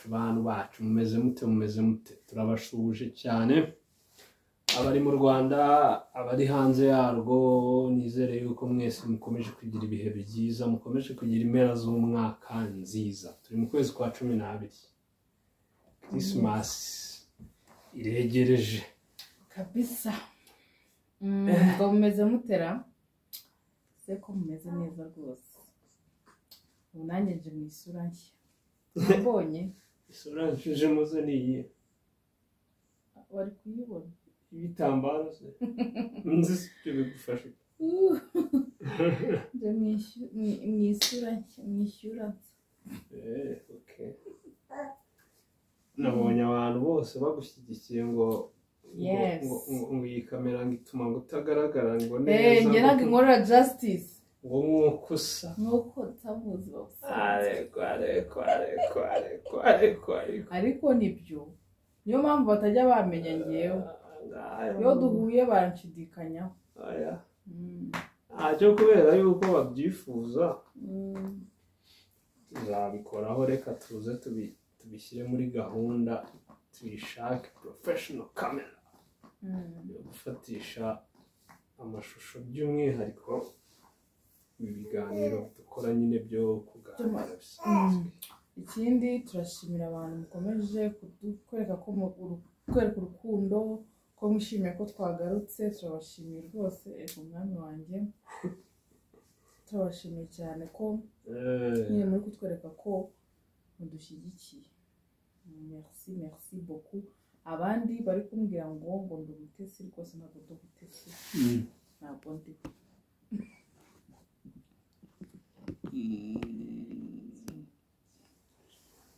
bacu, bantu bacu, mumeze mute? Mumeze mute? Turabasuhuje cyane, abari mu Rwanda, abari hanze yarwo. Nizere yuko mwese mukomeje kugira ibihe byiza, mukomeje kugira impera z'umwaka nziza. Turi mu kwezi kwa 12, Christmas iregereje. Kabisa. Ngo mumeze mutera se? Ko mumeze neza rwose. Ubu nanjye nje mu isura nshya mbonye. Isura nshijemo ze ni iyihe? Wari kuyibona. Ibitambaro se nzi si ibyo bigufasha? Nje mu isura nshya, mu ishyura nshya. Okay. Nabonye abantu bose bagushyigikiye ngo ngo iyi kamera ngo ituma ngo utagaragara ngo neza, njye ntabwo inkorera justice. Ngo nk'uko usa. Nk'uko ntamuzi busanzwe. Ariko ariko ariko ariko ariko ariko Ariko nibyo, niyo mpamvu batajya bamenya ngewe. Ngayo. Iyo duhuye banshidikanyaho. Oya. Ntacyo, kubera yuko babyifuza tuzabikoraho. Reka tuze tubishyire muri gahunda, tuyishake professional camera yo gufatisha amashusho, by'umwihariko ibi biganiro dukora nyine byo kuganira bisanzwe. Ikindi, turashimira abantu mukomeje kutwereka ko kwereka urukundo, ko mwishimiye ko twagarutse. Turabashimiye rwose. Ego umwami wanjye, turabashimiye cyane ko nyine muri kutwereka ko mudushyigikiye. Merci, merci beaucoup. Abandi bari kumbwira ngo ndi umutesi, rwose ntabwo ndi umutesi. Ntabwo ndi.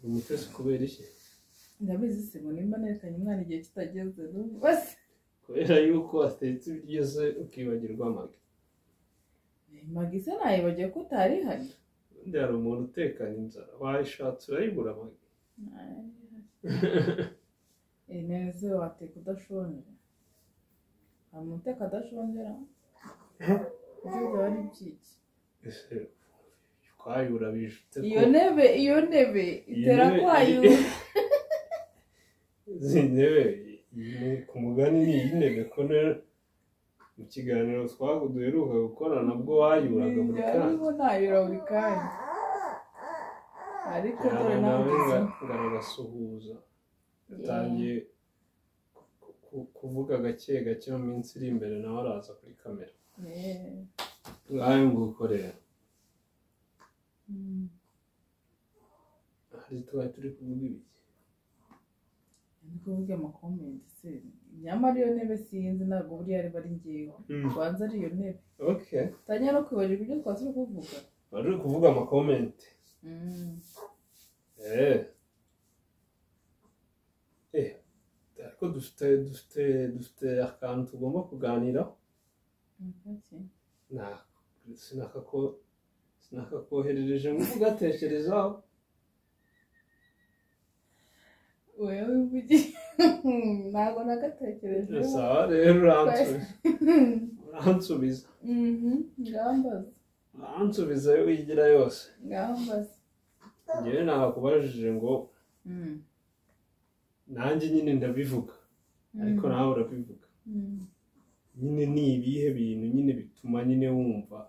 Umutesi kubera iki? Ndabizi se, ngo nimba nerekanye umwana igihe kitageze, numva se? Kubera yuko watetse ibiryo se ukibagirwa amagi? Magi se nayibagiwe ko utari ihari? Ubundi hari umuntu utekanye inzara, wayishatse urayibura amagi. Neza, wateka udashonje? Hari umuntu uteka adashonjera? Ibyo byaba ari byiki? Ese kwayura bijute ko? Iyo ntebe, iyo ntebe itera kwayura. Izi ntebe, ku mugani ni iyi ntebe, ko rero mu kiganiro duheruka gukora nabwo wayuraga buri kanya. Ariko nayura buri kanya, ariko dore Cyane nawe nawe ugeze. Ngaragasuhuza, yatangiye kuvuga gake gake. Mu minsi iri imbere nawe araza kuri kamera. Ngayo nguko rero. Hari twari turi kuvuga ibiki? Ndi kuvuga ama comments se, nyamara iyo ntebe sinzi, ntabwo buriya riba ari ngewe, ubanza ari iyo ntebe. Tangira no kwibagirwa ibyo twari turi kuvuga. Wari uri kuvuga ama comments. Ariko dufite akantu tugomba kuganiraho. Iki? Sinakakoherereje ngo ugatekerezaho. Wewe wivugiye, ntabwo nagatekerejeho. Sawa rero, uransubiza, uransubiza. Ngambaza. Uransubiza ayo wigira yose. Ngambaza. Njyewe nakubajije ngo nanjye nyine ndabivuga, ariko nawe urabivuga. Nyine ni ibihe bintu nyine bituma nyine wumva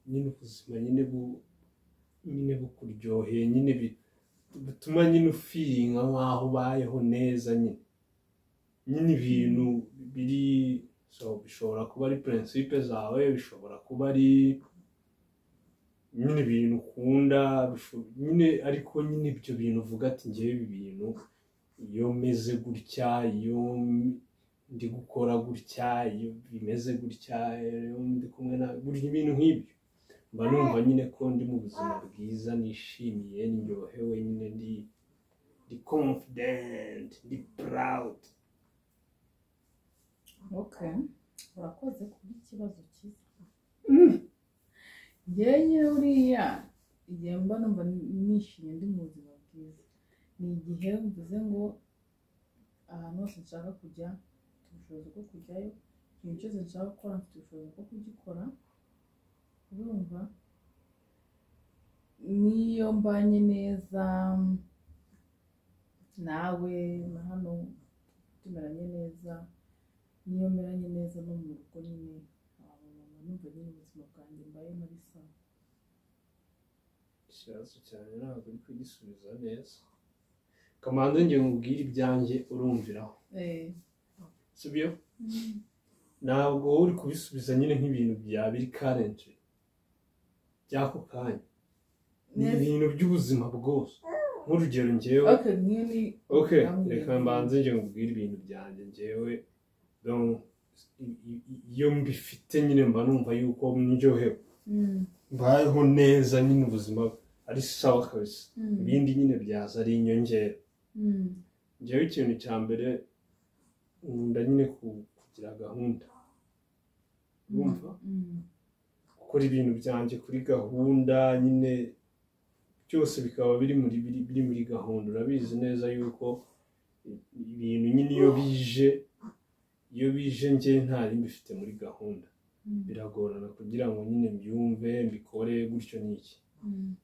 nyine ubuzima nyine bukuryoheye, nyine bituma nyine ufeelinga nk'aho ubayeho neza nyine? Nyine ibintu biri so, bishobora kuba ari principe zawe, bishobora kuba ari nyine ibintu ukunda, nyine ariko nyine ibyo bintu uvuga ati: "Ngewe ibi bintu iyo meze gutya, iyo ndi gukora gutya, iyo bimeze gutya, iyo ndi kumwe na gutya, ibintu nk'ibyo, mba numva nyine ko ndi mu buzima bwiza, nishimiye, ndyohewe nyine, ndi confident, ndi proud." Okay, urakoze kubw'ikibazo cyiza. Njyewe nyine buriya igihe mba numva nishimye, ndi mu buzima bwiza, ni igihe mvuze ngo ahantu hose nshaka kujya mfite ubushobozi bwo kujyayo, ikintu cyose nshaka gukora mfite ubushobozi bwo kugikora. Urumva, n'iyo mbanye neza Nawe na hano tumeranye neza, niyo meranye neza no mu rugo nyine abamama, numva nyine ubuzima bwanjye mbayemo ari sawa. Ikibazo cyane ntabwo uri kugisubiza neza. Kamanzi, njye nkubwire ibyanjye urumviraho, sibyo? Ntabwo wowe uri kubisubiza nyine nk'ibintu bya biri current by'ako kanya, ni ibintu by'ubuzima bwose. Nk'urugero njyewe, Okay, niyo ni okay, reka mbanze njye nkubwire ibintu byanjye. Njyewe donc iyo mbifite nyine mba numva yuko ndyohewe, mbayeho neza nyine, ubuzima ari sawa kabisa. Ibindi nyine byaza ari inyongera. Njyewe ikintu cya mbere nkunda nyine kugira gahunda, urumva, gukora ibintu byanjye kuri gahunda nyine, byose bikaba biri muri gahunda. Urabizi neza yuko ibintu nyine iyo bije njye ntari mbifite muri gahunda, biragorana kugira ngo nyine mbyumve, mbikore gutyo n'iki.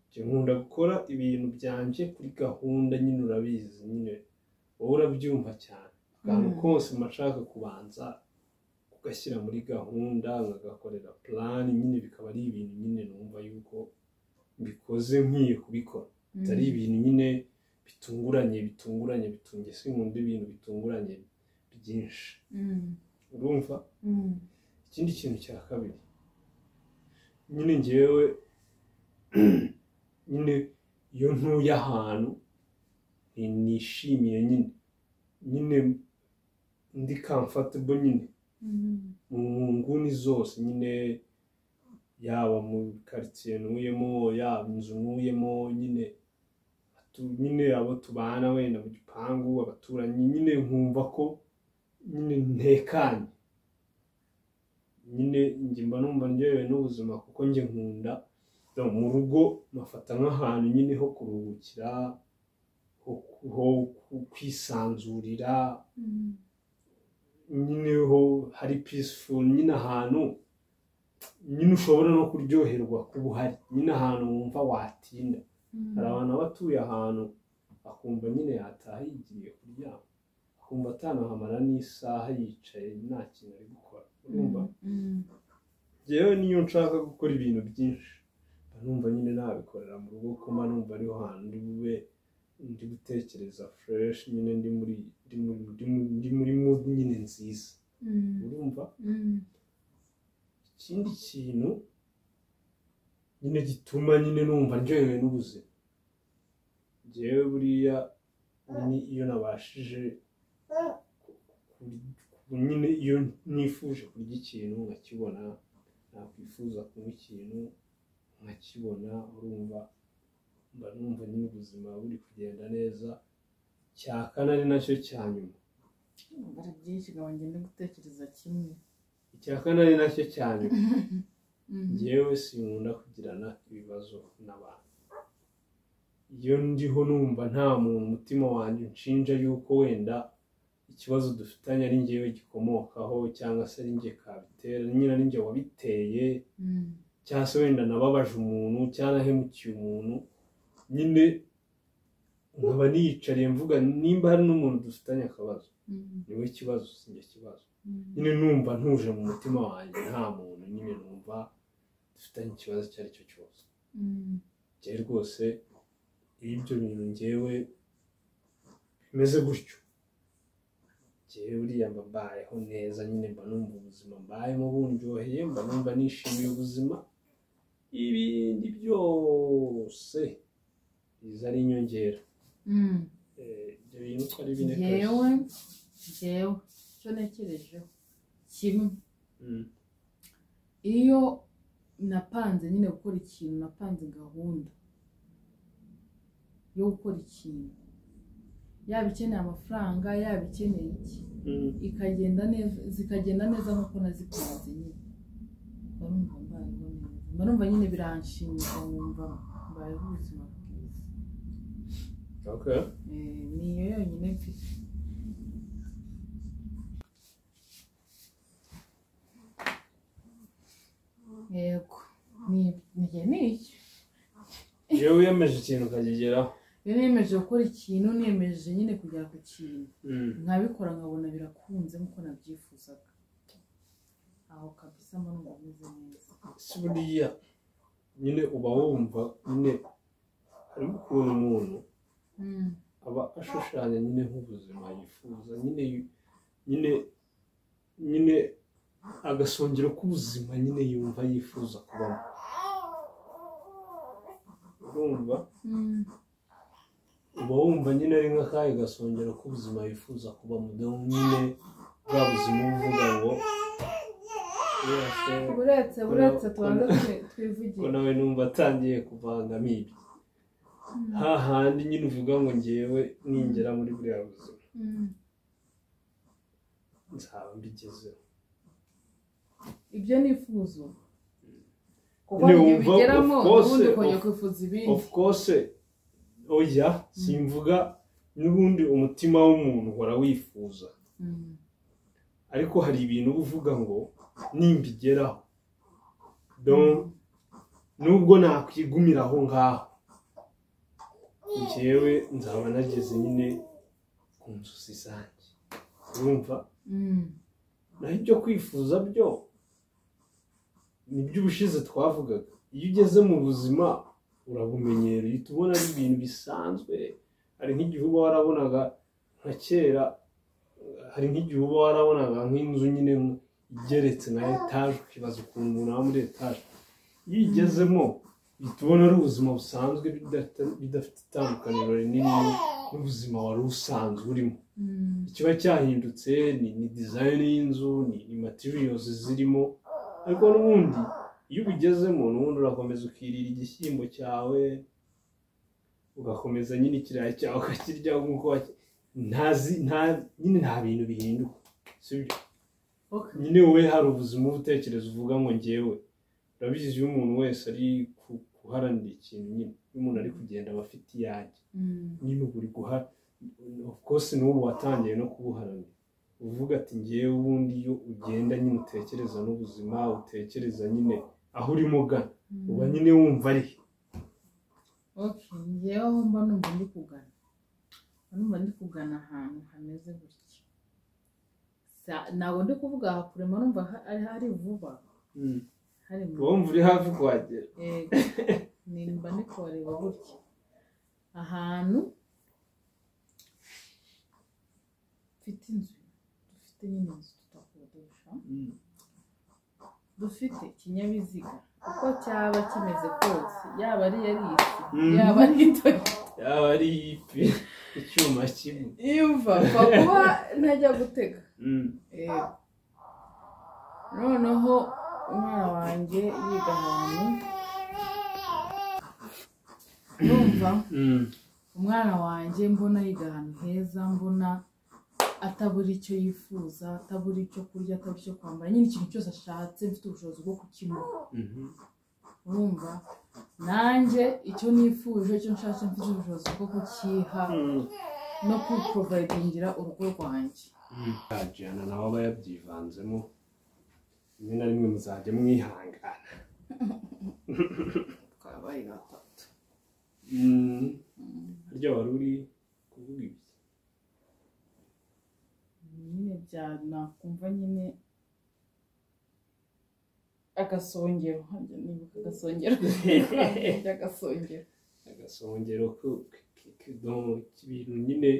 Njye nkunda gukora ibintu byanjye kuri gahunda nyine, urabizi nyine, wowe urabyumva cyane. Akantu kose mba nshaka kubanza kugashyira muri gahunda, nkagakorera plan nyine, bikaba ari ibintu nyine numva yuko mbikoze nkwiye kubikora, bitari ibintu nyine bitunguranye bitunguranye bitunge. Sinkunda ibintu bitunguranye byinshi, urumva? Ikindi kintu cya kabiri nyine, ngewe nyine iyo ntuye ahantu nishimiye nyine ndi comfortable nyine mu nguni zose nyine, yaba mu karitsiye ntuyemo, yaba inzu ntuyemo nyine, nyine abo tubana wenda mu gipangu, abaturanyi nyine, nkumva ko nyine ntekanye nyine. Njye mba numva ndyohewe n'ubuzima, kuko njye nkunda donc mu rugo mafata nk'ahantu nyine ho kuruhukira, ho kwisanzurira nyine, ho hari peaceful nyine, ahantu nyine ushobora no kuryoherwa kuba uhari nyine, ahantu wumva watinda. Hari abantu baba batuye ahantu akumva nyine yataha yigiriye kuryama, akumva atanahamara n'isaha yicaye nta kintu ari gukora, urumva? Njyewe niyo nshaka gukora ibintu byinshi mba numva nyine nabikorera mu rugo, kuko mba numva ariho hantu ndi bube ndi gutekereza fresh nyine, ndi muri mood nyine nziza, urumva? Ikindi kintu nyine gituma nyine numva ndyohewe n'ubuzima, njyewe buriya nyine iyo nabashije nyine, iyo nifuje kurya ikintu nkakibona, nakwifuza kunywa ikintu nkakibona, urumva, mba numva nyine ubuzima buri kugenda neza. Cya kane ari nacyo cya nyuma, Ari byinshi ngo ngende gutekereza kimwe. Icya kane ari nacyo cya nyuma, njyewe sinkunda kugirana ibibazo n'abantu. Iyo ndiho numva nta muntu umutima wanjye unshinja yuko wenda ikibazo dufitanye ari njyewe gikomokaho, cyangwa se ari njye kabitera nyine, ari njye wabiteye, cyangwa se wenda nababaje umuntu cyangwa nahemukiye umuntu nyine, nkaba niyicariye mvuga nimba hari n'umuntu dufitanye akabazo, niwe kibazo, si njye kibazo. Nyine numva ntuje mu mutima wanjye, nta muntu nyine numva dufitanye ikibazo icyo ari cyo cyose. Njyewe rwose iyo ibyo bintu njyewe bimeze gutyo, njyewe buriya mba mbayeho neza nyine, mba numva ubuzima mbayemo bundyoheye, mba numva nishimiye ubuzima. Ibindi byose biza ari inyongera. Ibyo bintu uko ari bine Njyewe icyo ntekerejeho kimwe, iyo napanze nyine gukora ikintu, napanze gahunda yo gukora ikintu, yaba ikeneye amafaranga, yaba ikeneye iki, ikagenda neza, zikagenda neza nk'uko nazipanze nyine, mba numva mbayeho neza, mba numva nyine biranshimisha, nkumva mbayeho ubuzima bwiza. Niyo yonyine mfite. Yego, ni icyo. Iyo wiyemeje ikintu ukakigeraho. Iyo niyemeje gukora ikintu, niyemeje nyine kugera ku kintu, nkabikora nkabona birakunze nk'uko nabyifuzaga, aho kabisa mba numva meze neza. Si buriya nyine uba wumva nyine harimo ukuntu umuntu aba ashushanya nyine nk'ubuzima yifuza, nyine agasongero k'ubuzima nyine yumva yifuza kubamo, urumva? Uba wumva nyine ari nk'akahe gasongero k'ubuzima yifuza kubamo? Dore nyine bwa buzima uba uvuga ngo "Yes, Buretse tubanza ko twivugire. Nawe numva atangiye kuvangamo ibye, hahandi nyine uvuga ngo ngewe ningera muri buriya buzima nzaba mbigezeho. Ibyo nifuza kuko Nyine igihe wumva, ubigeramo, of course, ubundi ukongera kwifuza ibindi. Of course, oya, simvuga n'ubundi umutima w'umuntu uhora wifuza, ariko hari ibintu uba uvuga ngo nimbigeraho, donc nubwo nakwigumira aho ngaho, njyewe nzaba nageze nyine ku nzozi zanjye, urumva? Naho ibyo kwifuza byo nibyo ubushize twavugaga, iyo ugeze mu buzima urabumenyera, uhita ubona ari ibintu bisanzwe. Hari nk'igihe uba warabonaga nka kera, hari nk'igihe uba warabonaga nk'inzu nyine igeretse nka etaje, ukibaza ukuntu umuntu aba muri etaje. Iyo uyigezemo uhita ubona ari ubuzima busanzwe, bidafite itandukaniro rinini n'ubuzima wari usanzwe urimo. Ikiba cyahindutse ni design y'inzu, ni materials zirimo, ariko n'ubundi iyo ubigezemo n'ubundi urakomeza ukirira igishyimbo cyawe, ugakomeza nyine ikirayi cyawe ukakirya nk'uko ntazi nta nyine nta bintu bihinduka, sibyo? Okay. Nyine wowe hari ubuzima uba utekereza uvuga ngo ngewe, urabizi, iyo umuntu wese ari guharanira ikintu nyine, iyo umuntu ari kugenda aba afite iyanjye. Nyine uba uri guha, of course n'ubu watangiye no kubuharanira, uvuga ati ngewe ubundi iyo ugenda nyine utekereza n'ubuzima, utekereza nyine aho urimo ugana, uba nyine wumva ari he? Okay, ngewe aho mba numva ndi kugana, mba numva ndi kugana ahantu hameze gutya. Ntabwo ndi kuvuga aha kure, mba numva ari hari vuba, hari mu Uba wumva uri hafi kuhagera. Yego, nimba ndi kuhareba gutya, ahantu mfite inzu, dufite nyine inzu tutakodesha, dufite ikinyabiziga uko cyaba kimeze kose, yaba ari Yaris, yaba ari Toyota, Yaba ari ipi, icyuma kimwe. Yumva pfa kuba ntajya gutega. Yego. Noneho umwana wanjye yiga ahantu, numva umwana wanjye mbona yiga ahantu heza, mbona atabura icyo yifuza, atabura icyo kurya, atabura icyo kwambara, nyine ikintu cyose ashatse mfite ubushobozi bwo kukimuha. Urumva nanjye icyo nifuje, icyo nshatse, mfite ubushobozi bwo kukiha no kuprovidingira urugo rwanjye. Jana nawe aba yabyivanzemo, rimwe na rimwe muzajya mwihangana. Twabaye batatu. Harya wari uri kuvuga ibiki? Nyine bya nakumva nyine agasongero, harya nibuka agasongero, agasongero. Agasongero k'ibintu nyine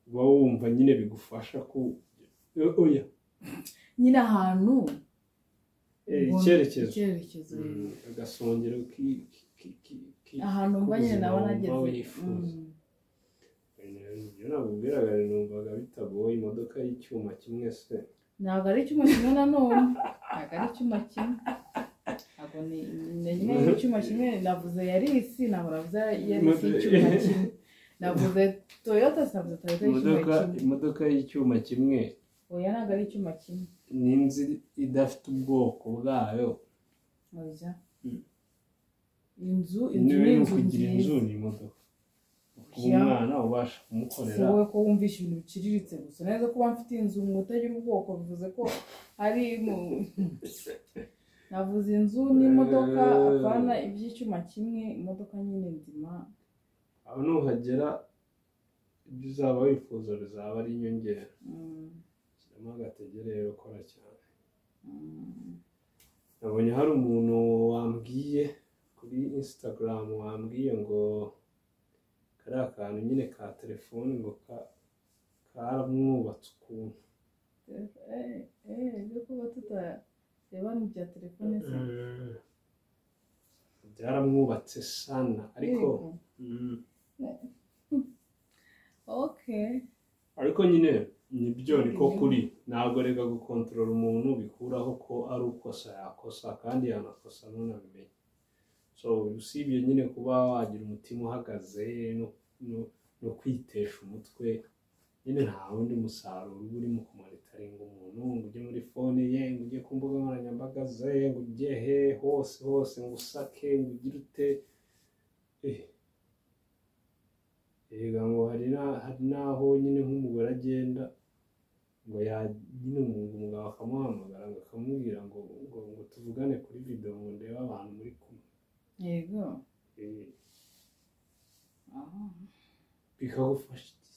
uba wumva nyine bigufasha ku oya. Nyine ahantu Icyerekezo. Icyerekezo. Agasongero Ahantu mba nyine k'ubuzima naba wumva nageze. wifuza. Ibyo nakubwiraga numvaga bitagoye, imodoka y'icyuma kimwe se? Ntabwo ari icyuma kimwe nanone, ntabwo ari icyuma kimwe, ntabwo ni nyine icyuma kimwe. Navuze Yaris, ntabwo navuze Yaris y'icyuma kimwe, navuze Toyota, sinavuze Toyota y'icyuma Imodoka kimwe. Imodoka y'icyuma kimwe. Oya, ntabwo ari icyuma kimwe. Ni inzu idafite ubwoko bwayo. Oya. Inzu Niba ni ni inzu ukugira inzu, nziza. ni imodoka, kuba umwana ubasha Si kumukorera. Wowe ko wumvisha ibintu biciriritse gusa neza, kuba mfite inzu ngo utagira ubwoko bivuze ko ari mu navuze inzu n'imodoka, apana iby'icyuma kimwe, imodoka nyine nzima. Aho nuhagera ibyo uzaba wifuza bizaba ari inyongera. Shyiramo agatege rero, kora cyane. Nabonye hari umuntu wambwiye kuri Instagram, wambwiye ngo kariya kantu nyine ka telefone ngo karamwubatse ukuntu. Ibyo kuba tutareba ni ibya telefone se? Byaramwubatse sana ariko. Okay. Ariko nyine nibyo, niko kuri, ntabwo reka gukontorora umuntu bikuraho ko ari ukosa, yakosa kandi yanakosa ntunabimenye. So usibye nyine kuba wagira umutima uhagaze no kwitesha umutwe nyine, nta wundi musaruro uba urimo kumonitoringa umuntu ngo ujye muri phone ye, ngo ujye ku mbuga nkoranyambaga ze, ngo ujye he hose hose, ngo usake, ngo ugire ute. Erega ngo hari n'aho nyine nk'umugore agenda ngo nyine umugabo akamuhamagara ngo akamubwira ngo ngo ngo tuvugane kuri video, ngo ndebe abantu muri kumwe. Yego. Bikagufasha iki?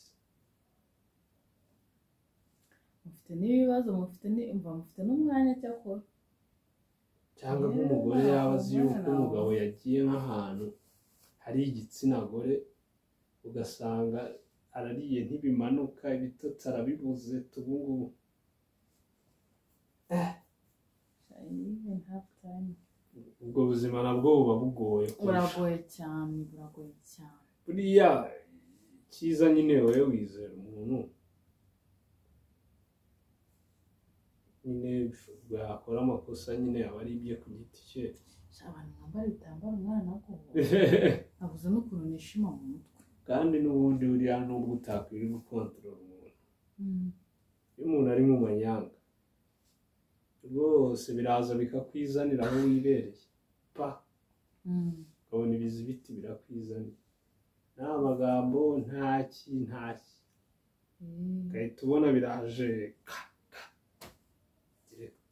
Mufite n'ibibazo, mufite umva, mufite n'umwanya cyakora. Cyangwa nk'umugore yaba azi yuko umugabo yagiye nk'ahantu hari igitsina gore, ugasanga arariye ntibimanuka, ibitotsi arabibuze tubungubu. I even have time. Ubwo buzima nabwo buba bugoye kurusha. Buragoye cyane, buragoye cyane. Buriya icyiza nyine, wowe wizera umuntu nyine, yakora amakosa nyine aba ari ibye ku giti cye. Sha, abantu mwambara ibitambaro umwana nako nabuze n'ukuntu nishima mu mutwe. Kandi n'ubundi buriya nubwo utakwirirwa ukontorora umuntu, iyo umuntu ari mu manyanga rwose biraza bikakwizanira aho wibereye pa. Ukabona ibizibiti birakwizanira, nta magambo, nta ki, nta ki, ugahita ubona biraje ka ka direct.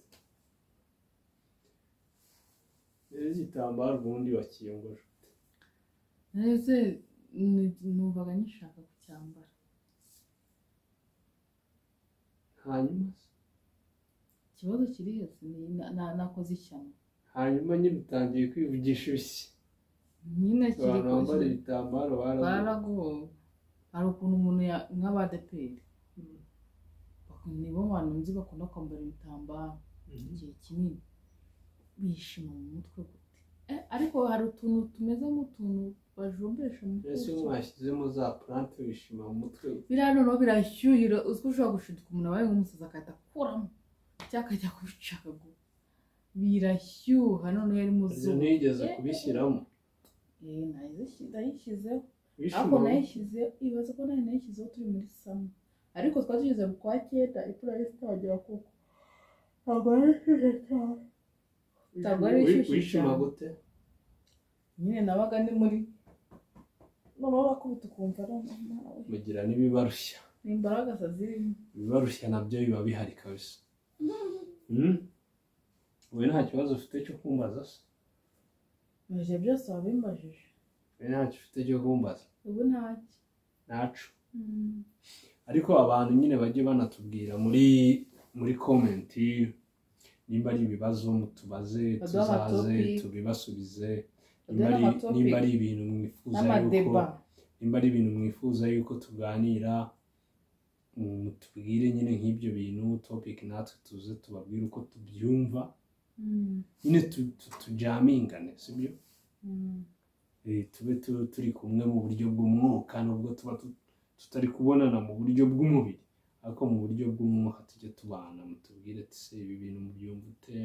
Rero igitambaro ubundi wakiyongoje ute? Ese numvaga nyishaka kucyambara. Hanyuma se? Ikibazo kiri hese ni nakoze ishyano. Hanyuma nyine utangiye kwivugisha ibisi. Nyine kiri Abantu bambara ibitambaro baragowe. Baragowe. Hari ukuntu umuntu nk'abadeperi nibo bantu nzi bakunda kwambara ibitambaro igihe kinini, bishima mu mutwe gute? Ariko hari utuntu tumeze nk'utuntu bajombesha mu Mbese iyo mutwe. mwashyizemo za plante wishima mu mutwe? Biriya noneho birashyuhira, uzi ko ushobora gushiduka umuntu abaye nk'umusazi agahita akuramo cyangwa akajya kubicagagura, birashyuha noneho yari mu Ibyo zuba. ntigeze kubishyiramo. Nayishyizeho Wishima ariko mu nayishyizeho, ibaze ko nayo nayishyizeho turi muri summer, ariko twari tugeze mu kwa cyenda, imvura yahise itangira kugwa, ntabwo yari ishyushye cyane, ntabwo yari ishyushye Wishima cyane. gute? Nyine nabaga ndi muri noneho urakubita ukumva ari nawe. Mugira n'ibibarushya. Ni imbaraga zirimo. Ibibarushya nabyo biba bihari kabisa. Wowe nta kibazo ufite cyo kumbaza se? Ibyo byose wabimbajije. Wowe ntacyo ufite cyo kumbaza? Ubu ntacyo. Ntaco. Ariko abantu nyine bajye banatubwira muri comment nimba ari ibibazo mutubaze, Baduhe tuzaze amatopic. tubibasubize. Baduhe Nimba ari n'amatopic. nimba ari ibintu mwifuza yuko N'amadeba. nimba ari ibintu mwifuza yuko tuganira, mutubwire nyine nk'ibyo bintu, topic, natwe tuze tubabwire uko tubyumva nyine, tujamingane, sibyo? Tube turi kumwe mu buryo bw'umwuka, nubwo tuba tutari kubonana mu buryo bw'umubiri, ariko mu buryo bw'umwuka tujye tubana. Mutubwire ati: "Se ibi bintu mubyumva ute?"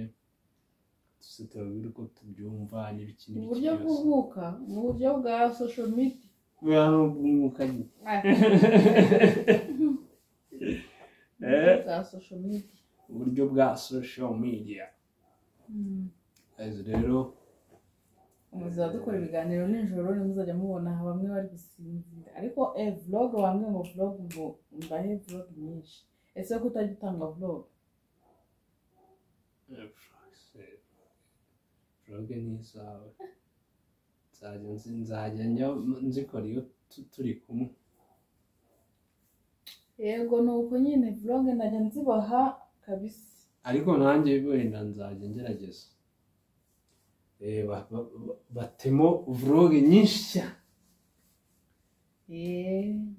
Tuze tubabwire uko tubyumva n'ibiki Mu n'ibiki buryo byose. bw'umwuka, mu buryo bwa social media. Buriya ni ubw'umwuka nyine. Mu buryo bwa social media. Uburyo bwa social media. Guys, rero Muzaba dukora ibiganiro nijoro, nimuzajya mubona bamwe bari gusinzira, ariko vlog bamwe ngo vlog, ngo mbahe vlog nyinshi. Ese ko utajya utanga vlog? Vlog ni izawe, nzajya njya nzikora iyo turi kumwe. Yego, ni uko nyine, vlog najya nzibaha kabisa. Ariko nanjye wenda nzajya ngerageza. Batemo vlog nyinshi cyane.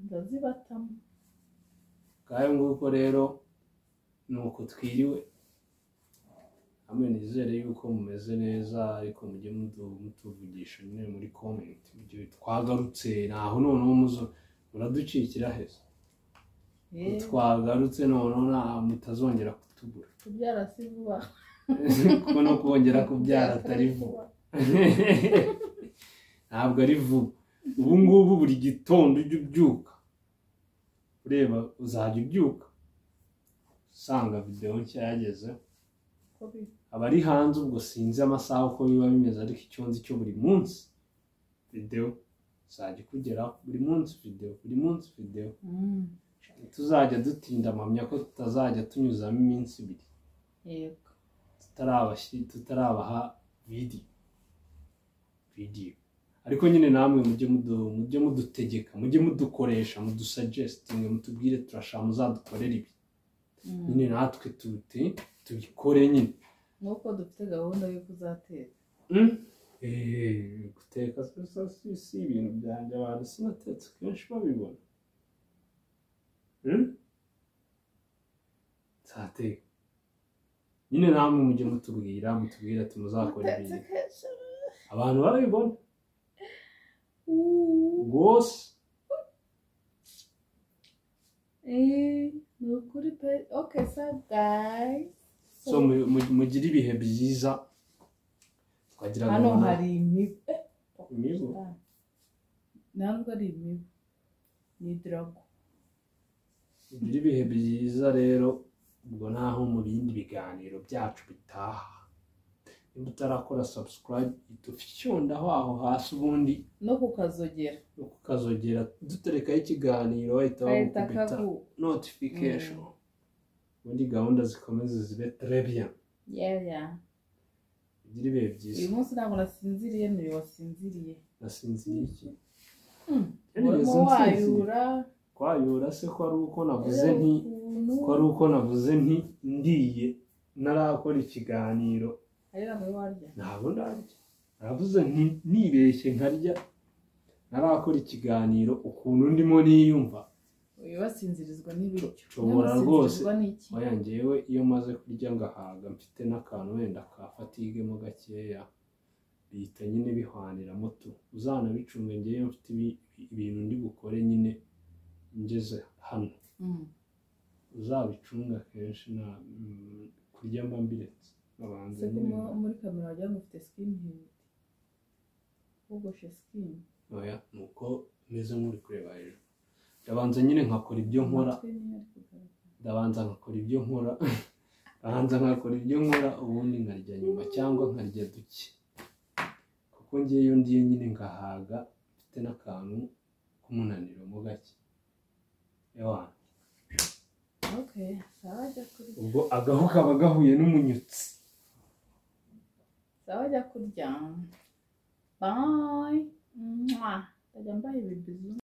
Ndazibatamo. Ngayo nguko rero, ni uko twiriwe hamwe. Nizere yuko mumeze neza, ariko mujye mutuvugisha nyine muri comment mu gihe twagarutse. Ntaho noneho muzo muraducikira heza. Twagarutse noneho, nta mutazongera kutubura. Kubyara si vuba. Kuko no kongera kubyara atari vuba, ntabwo ari vuba. Ubu ngubu buri gitondo ujya ubyuka ureba, uzajya ubyuka usanga videwo nshya yagezeho. Ko biri. Abari hanze ubwo sinzi amasaha uko biba bimeze, ariko icyo nzi cyo, buri munsi videwo izajya ikugeraho, buri munsi videwo, buri munsi videwo. Tuzajya dutinda, mpamya ko tutazajya tunyuzamo iminsi 2 tutarabaha video. Ariko nyine namwe mujye mudutegeka, mujye mudukoresha, mudusuggestinge, mutubwire turashaka muzadukorere ibi. Nyine natwe tuti tubikore nyine. Nuko dufite gahunda yo kuzateka. Guteka si ibintu byanjye. Abantu sinatetse kenshi babibona. Nzateka nyine, namwe mujye mutubwira ati muzakora ibi, abantu barabibona rwose. Ni ukuri pe. Okay, so guys, So mugire ibihe byiza, twagira ngo hano hari imibu. Imibu? Ntabwo ari imibu, ni dragon. Mugire ibihe byiza rero, ubwo naho mu bindi biganiro byacu bitaha. Niba utarakora subscribe, ihita ufyondaho aho hasi, ubundi no kukazogera. No kukazogera, duterekaho ikiganiro bahita gahita bagukubita kagu notification, ubundi gahunda zikomeze zibe très bien. Yeah. Mugire ibihe byiza. Uyu munsi ntabwo nasinziriye, ni uyu wasinziriye. Nasinziriye iki? Urimo Nigeze nsinzira. wayura. Kwayura se ko ari uko navuze nti ukuntu ko ari uko navuze nti ndiye narakora ikiganiro. Ari ntabwo warya. Ntabwo ndarya. Navuze nti nibeshye nkarya narakora ikiganiro, ukuntu ndimo niyumva. Uyu basinzirizwa n'ibiryo. Nshobora Mwe rwose. musinzirizwa n'iki? Oya, njyewe iyo maze kurya ngahaga, mfite n'akantu wenda ka fatigue mo gakeya, bihita nyine bihwaniramo tu. Uzanabicunge, njyewe iyo mfite ibintu ndi bukore nyine ngeze hano, uzabicunga kenshi na kurya mba mbiretse, nkabanza Se ko nyine. Muri kamera wagira ngo ufite skin head, wogoshe skin. Oya, ni uko meze nk'uri kureba hejuru. Ndabanza nyine nkakora ibyo nkora. Amatwi niyo ari kugaragara. Ndabanza nkakora ibyo nkora, ndabanza nkakora ibyo nkora, ubundi nkarya nyuma cyangwa nkarya duke, kuko ngewe iyo ndiye nyine ngahaga, mfite n'akantu k'umunaniro mo gake, ewana. Okay, sawa, jya kurya. Ubwo agahu kaba gahuye n'umunyutsi. Sawa, jya kurya. Bye. Mwah. Ndajya mbaha ibibizu.